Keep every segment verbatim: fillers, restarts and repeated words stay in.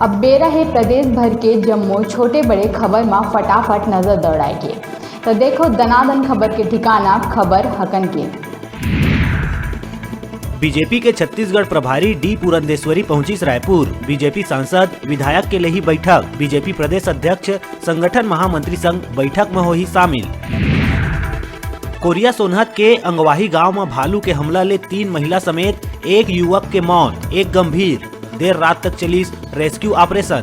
अब बेरा हे प्रदेश भर के जम्मो छोटे बड़े खबर म फटाफट नजर दौड़ाए के। त देखो दनादन खबर के ठिकाना, खबर हकन के। बीजेपी के छत्तीसगढ़ प्रभारी डी पुरंदेश्वरी पहुंचिस रायपुर। बीजेपी सांसद, विधायक के लेही बैठक। बीजेपी प्रदेश अध्यक्ष, संगठन महामंत्री संग बैठक म होही शामिल। कोरिया सोनहत के अंगवाही गांव म भालू के हमला ले तीन महिला समेत एक युवक के मौत, एक गंभीर। देर रात तक चलिस रेस्क्यू ऑपरेशन।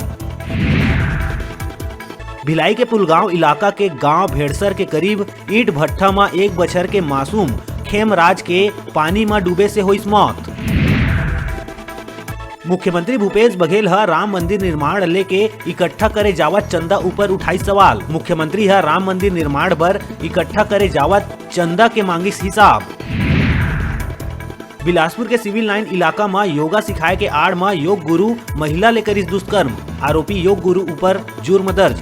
भिलाई के पुलगांव इलाका के गांव भेड़सर के करीब ईंट भट्ठा म एक बछर के मासूम खेमराज के पानी म डूबे से होइस मौत। मुख्यमंत्री भूपेश बघेल ह राम मंदिर निर्माण लेके इकट्ठा करे जावत चंदा ऊपर उठाइस सवाल। मुख्यमंत्री ह राम मंदिर निर्माण बर इकट्ठा करे जावत चंदा के मांगिस हिसाब। बिलासपुर के सिविल लाइन इलाका म योगा सिखाए के आड़ म योग गुरु महिला ले करिस दुष्कर्म, आरोपी योग गुरु ऊपर जुर्म दर्ज।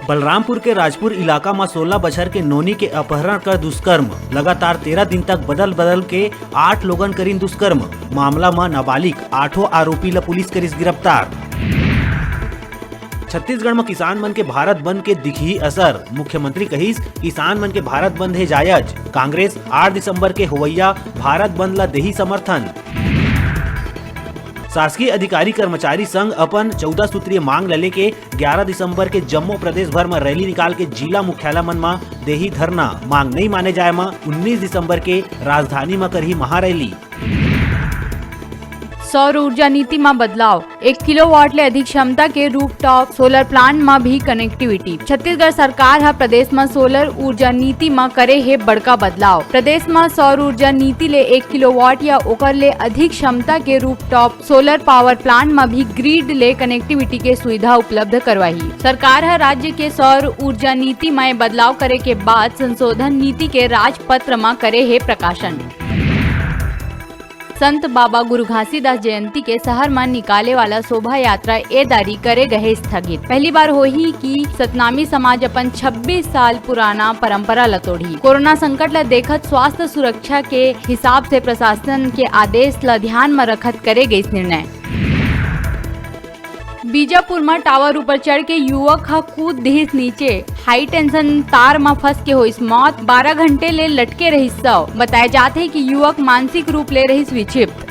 बलरामपुर के राजपुर इलाका म सोलह बछर के नोनी के अपहरण कर दुष्कर्म, लगातार तेरह दिन तक बदल बदल के आठ लोगन करिन दुष्कर्म। मामला म नाबालिग आठों आरोपी ल पुलिस करिस गिरफ्तार। छत्तीसगढ़ म किसान मन के भारत बंद के दिखही असर, मुख्यमंत्री कहिस, किसान मन के भारत बंद हे जायज, कांग्रेस आठ दिसंबर के होवइया भारत बंद ल देही समर्थन। शासकीय अधिकारी कर्मचारी संघ अपन चौदह सूत्रीय मांग ल लेके ग्यारह दिसंबर के जम्मो प्रदेश भर म रैली निकाल के जिला मुख्यालय मन म देही धरना, मांग नइ माने जाय म उन्नीस दिसंबर के राजधानी म करही महारैली। सौर ऊर्जा नीति म बदलाव, एक किलोवाट ले अधिक क्षमता के रूफटॉप सोलर प्लांट म भी कनेक्टिविटी। छत्तीसगढ़ सरकार ह प्रदेश म सोलर ऊर्जा नीति म करे हे बड़का बदलाव। प्रदेश म सौर ऊर्जा नीति ले एक किलोवाट या ओकर ले अधिक क्षमता के रूफटॉप सोलर पावर प्लांट म भी ग्रिड ले कनेक्टिविटी के सुविधा उपलब्ध करवाही। सरकार ह राज्य के सौर ऊर्जा नीति म बदलाव करे के बाद संशोधन नीति के राजपत्र म करे हे प्रकाशन। संत बाबा गुरु घासीदास जयंती के शहर म निकाले वाला शोभा यात्रा ए दारी करे गए हे स्थगित। पहली बार होही कि सतनामी समाज अपन छब्बीस साल पुराना परंपरा ल तोड़ही। कोरोना संकट ल देखत स्वास्थ्य सुरक्षा के हिसाब से प्रशासन के आदेश ल ध्यान म रखत करे गइस निर्णय। बीजापुर म टावर ऊपर चढ़ के युवक ह कूद दिहिस नीचे, हाई टेंशन तार म फंस के होइस मौत, बारह घंटे ले लटके रहिस शव। बताए जात हे कि युवक मानसिक रूप ले रहिस विक्षिप्त।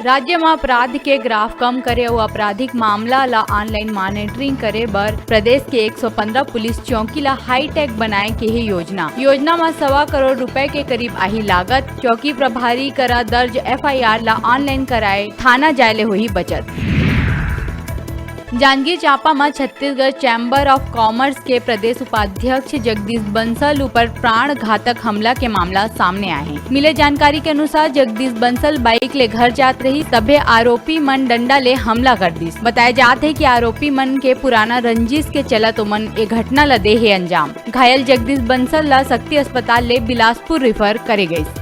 राज्य म अपराध के ग्राफ कम करे अउ आपराधिक मामला ल ऑनलाइन मॉनिटरिंग करे बर प्रदेश के एक सौ पन्द्रह पुलिस चौकी ल हाईटेक बनाए के हे योजना। योजना म सवा करोड़ रुपए के करीब आही लागत। चौकी प्रभारी करा दर्ज एफआईआर ल ऑनलाइन कराए, थाना जाए ले होही बचत। जांजगीर चांपा म छत्तीसगढ़ चैम्बर ऑफ कॉमर्स के प्रदेश उपाध्यक्ष जगदीश बंसल ऊपर प्राण घातक हमला के मामला सामने आए हे। मिले जानकारी के अनुसार, जगदीश बंसल बाइक ले घर जात रहिस, तभे आरोपी मन डंडा ले हमला कर दिस। बताए जात हे कि आरोपी मन के पुराना रंजिश के चलत ओमन ए घटना ल दे हे अंजाम। घायल जगदीश बंसल ल शक्ति अस्पताल ले बिलासपुर रिफर करे गइस।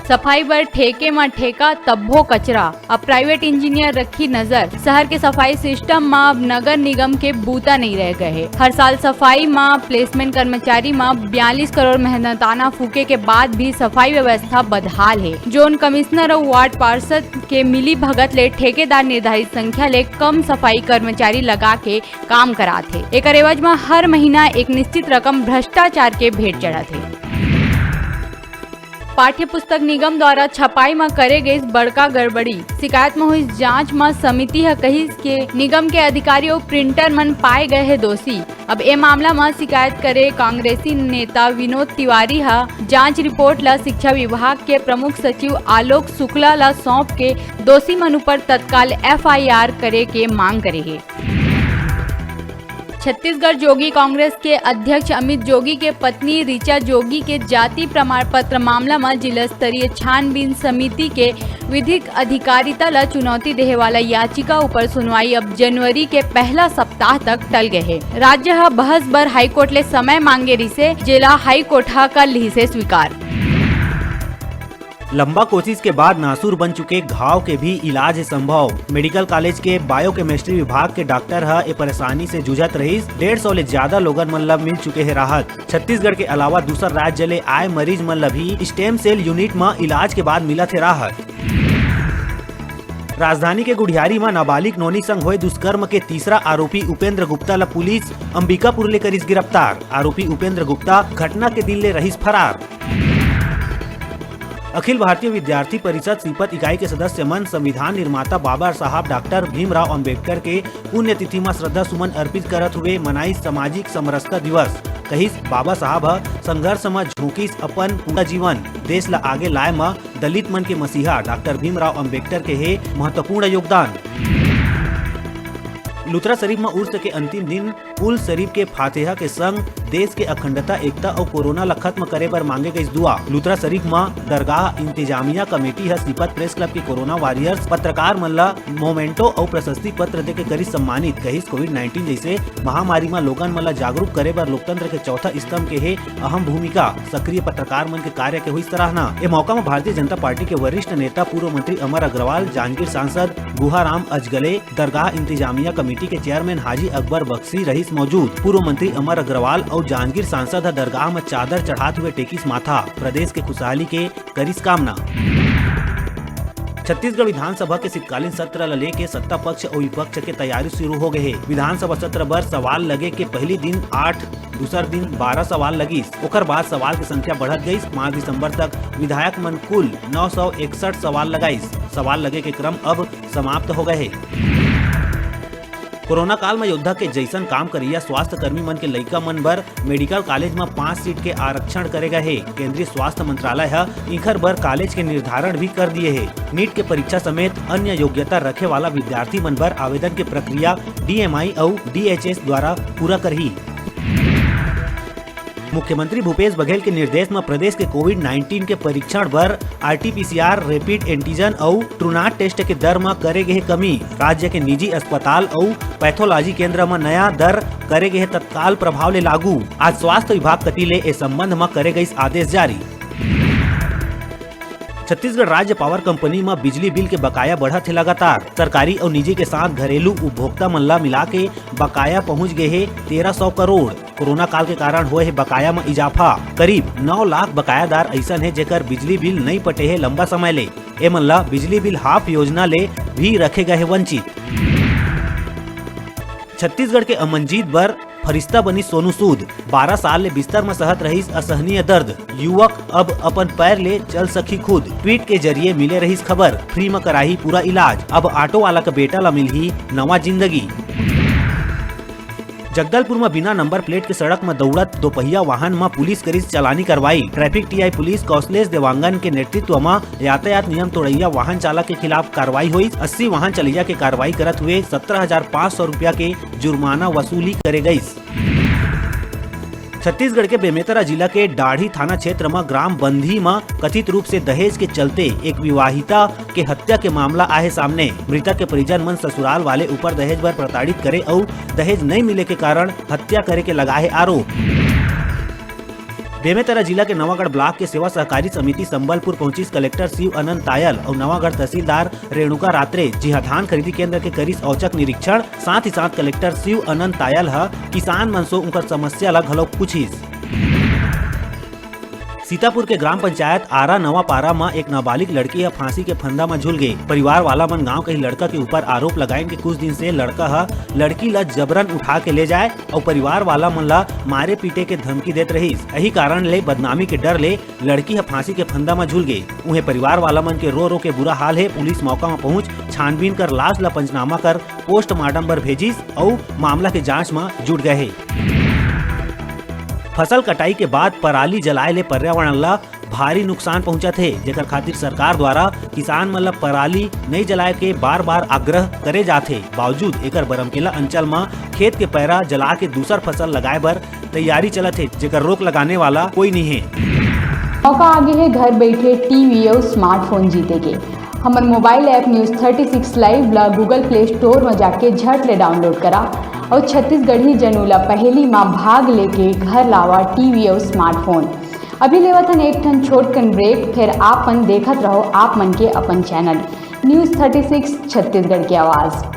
सफाई बर ठेके म ठेका, तब्बो कचरा, अब प्राइवेट इंजीनियर रखी नजर। शहर के सफाई सिस्टम म अब नगर निगम के बूता नइ रह गए हे। हर साल सफाई म प्लेसमेंट कर्मचारी म बयालीस करोड़ मेहनताना फूके के बाद भी सफाई व्यवस्था बदहाल हे। जोन कमिश्नर अउ वार्ड पार्षद के मिली भगत ले ठेकेदार निर्धारित संख्या ले कम सफाई कर्मचारी लगा के काम करात हे। एकर एवज म हर महीना एक निश्चित रकम भ्रष्टाचार के भेंट चढ़त हे। पाठ्य पुस्तक निगम द्वारा छपाई म करे गइस बड़का गड़बड़ी। शिकायत म होइस जांच म समिति ह कहिस के निगम के अधिकारी अउ प्रिंटर मन पाए गए हे दोषी। अब ए मामला म शिकायत करे कांग्रेसी नेता विनोद तिवारी ह जांच रिपोर्ट ल शिक्षा विभाग के प्रमुख सचिव आलोक शुक्ला ल सौंप के दोषी मन ऊपर तत्काल एफआईआर करे के मांग करे हे। छत्तीसगढ़ जोगी कांग्रेस के अध्यक्ष अमित जोगी के पत्नी ऋचा जोगी के जाति प्रमाण पत्र मामला म जिला स्तरीय छानबीन समिति के विधिक अधिकारिता ल चुनौती देहे वाला याचिका ऊपर सुनवाई अब जनवरी के पहला सप्ताह तक टल गए हे। राज्य ह बहस बर हाईकोर्ट ले समय मांगे रिसे, जेला हाईकोर्ट ह कर लिहिसे स्वीकार। लंबा कोशिश के बाद नासूर बन चुके घाव के भी इलाज हे संभव। मेडिकल कॉलेज के बायोकेमिस्ट्री विभाग के डॉक्टर ह ए परेशानी से जूझत रहिस। डेढ़ सौ ले ज्यादा लोगन मन ल मिल चुके हे राहत। छत्तीसगढ़ के अलावा दूसर राज्य ले आए मरीज मन ल भी स्टेम सेल यूनिट म इलाज के बाद मिलत हे राहत। राजधानी के गुढ़ियारी म नाबालिग नोनी संग होए दुष्कर्म के तीसरा आरोपी उपेंद्र गुप्ता ल पुलिस अंबिकापुर ले करिस गिरफ्तार। आरोपी उपेंद्र गुप्ता घटना के दिन ले रहिस फरार। अखिल भारतीय विद्यार्थी परिषद सीपत इकाई के सदस्य मन संविधान निर्माता बाबा साहब डॉक्टर भीमराव अंबेडकर के पुण्यतिथि म श्रद्धा सुमन अर्पित करत हुए मनाइस सामाजिक समरसता दिवस। कहिस, बाबा साहब ह संघर्ष म झोंकिस अपन पूरा जीवन, देश ल आगे लाए म दलित मन के मसीहा डॉक्टर भीमराव अंबेडकर के हे महत्वपूर्ण योगदान। लुथरा शरीफ म उर्स के अंतिम दिन कुल शरीफ के फातिहा के संग देश के अखंडता, एकता अउ कोरोना ल खत्म करे बर मांगे गइस दुआ। लुथरा शरीफ म दरगाह इंतजामिया कमेटी ह सीपत प्रेस क्लब के कोरोना वॉरियर्स पत्रकार मन ल मोमेंटो अउ प्रशस्ति पत्र देके करिस सम्मानित। कहिस, कोविड नाइनटीन जइसे महामारी म लोगन मन ल जागरूक करे बर लोकतंत्र के चौथा स्तंभ के हे अहम भूमिका। सक्रिय पत्रकार मन के कार्य के हुई सराहना। ए मौका म भारतीय जनता पार्टी के वरिष्ठ नेता पूर्व मंत्री अमर अग्रवाल, जांजगीर सांसद गुहाराम अजगले, दरगाह इंतजामिया कमेटी के चेयरमैन हाजी अकबर बख्शी रहिस मौजूद। पूर्व मंत्री अमर अग्रवाल अउ जांजगीर सांसद ह दरगाह म चादर चढ़ात हुए टेकिस माथा, प्रदेश के खुशहाली के करिस कामना। छत्तीसगढ़ विधानसभा के शीतकालीन सत्र ल लेके सत्ता पक्ष अउ विपक्ष के तैयारी शुरू हो गए हे। विधानसभा सत्र बर सवाल लगे के पहली दिन आठ, दूसर दिन बारह सवाल लगिस। ओकर बाद सवाल के संख्या बढ़त गईस। पाँच दिसंबर तक विधायक मन कुल नौ सौ इकसठ सवाल लगाइस। सवाल लगे के क्रम अब समाप्त हो गए हे। कोरोना काल म योद्धा के जैसन काम करइया स्वास्थ्य कर्मी मन के लइका मन बर मेडिकल कॉलेज म पांच सीट के आरक्षण करे गए हे। केंद्रीय स्वास्थ्य मंत्रालय ह इखर बर कॉलेज के निर्धारण भी कर दिए हे। नीट के परीक्षा समेत अन्य योग्यता रखे वाला विद्यार्थी मन बर आवेदन के प्रक्रिया डीएमआई अउ डीएचएस द्वारा पूरा करही। मुख्यमंत्री भूपेश बघेल के निर्देश म प्रदेश के कोविड नाइनटीन के परीक्षण बर आरटीपीसीआर, रैपिड एंटीजन अउ ट्रूनाट टेस्ट के दर म करे गे हे कमी। राज्य के निजी अस्पताल अउ पैथोलॉजी केंद्र म नया दर करे गे हे तत्काल प्रभाव ले लागू। आज स्वास्थ्य विभाग कति ले ए संबंध म करे गइस आदेश जारी। छत्तीसगढ़ राज्य पावर कंपनी म बिजली बिल के बकाया बढ़त हे लगातार। सरकारी अउ निजी के साथ घरेलू उपभोक्ता मन ला मिला के बकाया पहुंच गे हे तेरह सौ करोड़। कोरोना काल के कारण होए हे बकाया म इजाफा। करीब नौ लाख बकायादार अइसन हे, जेकर बिजली बिल नइ पटे हे लंबा समय ले। एमन ला बिजली बिल हाफ योजना ले भी रखे गए हे वंचित। छत्तीसगढ़ के अमनजीत बर फरिश्ता बनी सोनू सूद। बारह साल ले बिस्तर म सहत रहिस असहनीय दर्द। युवक अब अपन पैर ले चल सकही खुद। ट्वीट के जरिए मिले रहिस खबर, फ्री म कराही पूरा इलाज। अब ऑटो वाला के बेटा ला मिलही नवा जिंदगी। जगदलपुर म बिना नंबर प्लेट के सड़क म दौड़त दोपहिया वाहन म पुलिस करिस चालानी कार्रवाई। Traffic TI police Kaushlesh Dewangan के नेतृत्व म यातायात नियम तोड़इया वाहन चालक के खिलाफ कार्रवाई होइस। अस्सी वाहन चलइया के कार्रवाई करत हुए सत्रह हजार पाँच सौ रुपया के जुर्माना वसूली करे गइस। छत्तीसगढ़ के बेमेतरा जिला के डाढ़ी थाना क्षेत्र म ग्राम बंधी म कथित रूप से दहेज के चलते एक विवाहिता के हत्या के मामला आए हे सामने। मृतक के परिजन मन ससुराल वाले ऊपर दहेज बर प्रताड़ित करे अउ दहेज नइ मिले के कारण हत्या करे के लगाए हे आरोप। बेमेतरा जिला के नवागढ़ ब्लॉक के सेवा सहकारी समिति संबलपुर पहुंचिस कलेक्टर शिव आनंद तायल अउ नवागढ़ तहसीलदार रेणुका रात्रे, जिहां धान खरीदी केंद्र के करिस औचक निरीक्षण। साथ ही साथ कलेक्टर शिव आनंद तायल ह किसान मन से उनकर समस्या ला घलो पूछिस। सीतापुर के ग्राम पंचायत आरा नवापारा म एक नाबालिग लड़की ह फांसी के फंदा म झूल गे। परिवार वाला मन गांव के ही लड़का के ऊपर आरोप लगाइन कि कुछ दिन से लड़का ह लड़की ल जबरन उठा के ले जाए अउ परिवार वाला मन ल मारे पीटे के धमकी देत रहिस। यही कारण ले बदनामी के डर ले लड़की ह फांसी के फंदा म झूल गे। उहें परिवार वाला मन के रो रो के बुरा हाल हे। पुलिस मौका म पहुंच छानबीन कर लाश ल पंचनामा कर पोस्टमार्टम बर भेजिस अउ मामला के जांच म जुट गए हे। फसल कटाई के बाद पराली जलाए ले पर्यावरण ला भारी नुकसान पहुंचत हे, जेकर खातिर सरकार द्वारा किसान मन ला पराली नइ जलाए के बार-बार आग्रह करे जात हे। बावजूद एकर बरमकेला अंचल म खेत के पैरा जला के दूसर फसल लगाए बर तैयारी चलत हे, जेकर रोक लगाने वाला कोई नइ हे। मौका आगे हे घर बैठे टीवी अउ स्मार्टफोन जीते के। हमर mobile app news thirty six live ला गूगल प्ले स्टोर म जाके झट ले डाउनलोड करा अउ छत्तीसगढ़ी जनू ला पहेली म भाग लेके घर लावा टीवी अउ स्मार्टफोन। अभी लेवत हन एक ठन छोटकन ब्रेक, फिर आप मन देखत रहो आप मन के अपन channel news thirty six Chhattisgarh की आवाज़।